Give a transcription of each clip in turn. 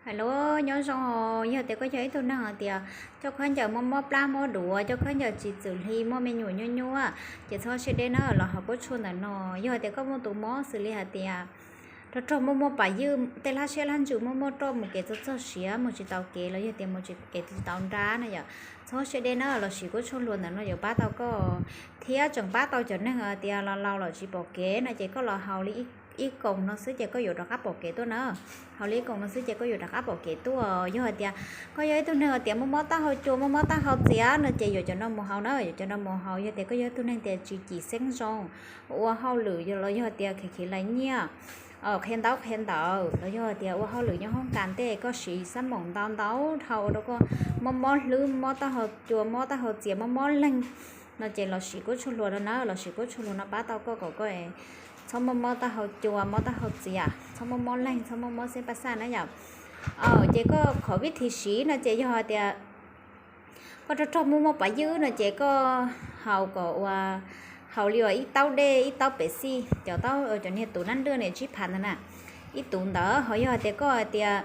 Hello, nyob zoo os. Yog tias koj yog ib tug neeg hais tias coj khaub ncaws mob mob plab mob duav, coj khaub ncaws tsis txwm hli, muaj me nyuam nyuaj nyuaj, ces txhob siab deb na, los haus kuab tshuaj ntawm no. Yog hais tias koj muaj tus mob xws li hais tias rog rog muaj muaj pam ywj, tej hlab siab hlab ntsws muaj muaj roj, mus kev txog txog siav, mus tsis tau kev los yog tias mus kev tsis tau nrab na yom, txhob siab deb na, los sim kuab tshuaj hluas ntawm no yuav pab tau koj. Thiab tseem pab tau cov neeg tias laus laus los tsis pom kev no ces koj los haus li ib koos no xwb ces koj yuav rov qab pom kev tuaj na. Haus li ib koos no xwb ces koj yuav rov qab pom kev tuaj. Yog hais tias koj yog ib tug neeg tias muaj mob taub hau cua, muaj mob taub hau txias no ces yuav cov no mus haus na, yuav cov no mus haus. Yog tias koj yog ib tug neeg tias tsis cim xeeb zoo, ua hauj lwm los yog tias khiav khiav laij nyiaj, qhia ntaub qhia ntawv los yog tias ua hauj lwm nyob hoob kas tej, koj siv xab moom ntau ntau dhau ua rau koj mob mob hlwb, mob taub hau cua, mob taub hau txias, mob mob leeg no ces los sim kuab tshuaj hluas no na, los sim kuab tshuaj hluas no pab tau koj kom koj txhob mob mob taub hau cua, mob taub hau txias, txhob mob mob leeg, txhob mob mob xeb paj xaj na yom. Ces koj qhov vib thim siv no ces yog hais tias koj rog rog muaj muaj pam ywj no ces koj haus kom ua, haus li uas ib taub dej, ib taub pem xij, cov taub, cov niag tus nab nrwj ne, tsib phav ntawd na, ib tus ntawd. Ho yog hais tias koj hais tias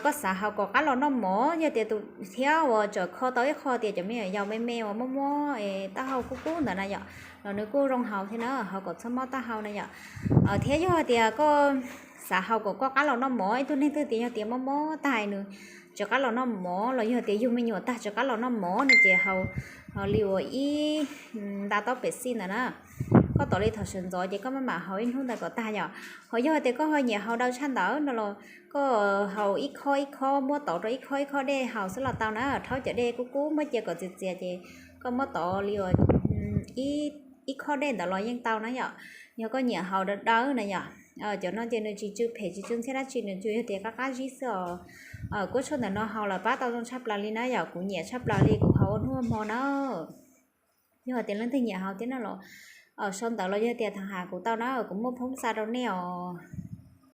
koj xav haus kom qab los noj mov, yog tias tus thiab uas tseem kho tau ib qho tias cov me nyuam yaus me me uas mob mob taub hau kub kub ntawd na yom, los nws kuj zoo haus thiab na, haus kom txhob mob taub hau na yom. Thiab yog hais tias koj xav haus kom koj qab los noj mov, ib tug neeg twg tias yog tias mob mob tag nws tsis qab los noj mov los yog tias yug me nyuam tag tsis qab los noj mov no ces haus li uas ib nta taub pem xij ntawd na. Koj tom li thaum sawv ntxov ces koj maj mam haus ib hnub ntawd kom tag yom. Ho yog tias koj ho nyiam haus daw tshaj ntawd no los koj haus ib khob ib khob, muab tov rau ib khob ib khob dej haus xwb los tau na. Rhaub cov dej kub kub muab cia kom txias txias ces koj muab tov li uas ib khob dej ntawd los yeej tau na yom. Yog koj nyiam haus daw daw na yom. Cov no ces nws tsis tsw phem tsis tsw ntxhiab dab tsi, nws tsuas yog tias qab qab zib xwb os. Kuab tshuaj ntawm no haus los pab tau zoo tshaj plaws li na yom, kuv nyiam tshaj plaws li, kuv haus ua hnub ua hmo na. Yog tias leej twg nyiam haus thiab no los sau ntawv los yog tias tham hais kuv tau na, kuv muaj phoob xa rau nej os.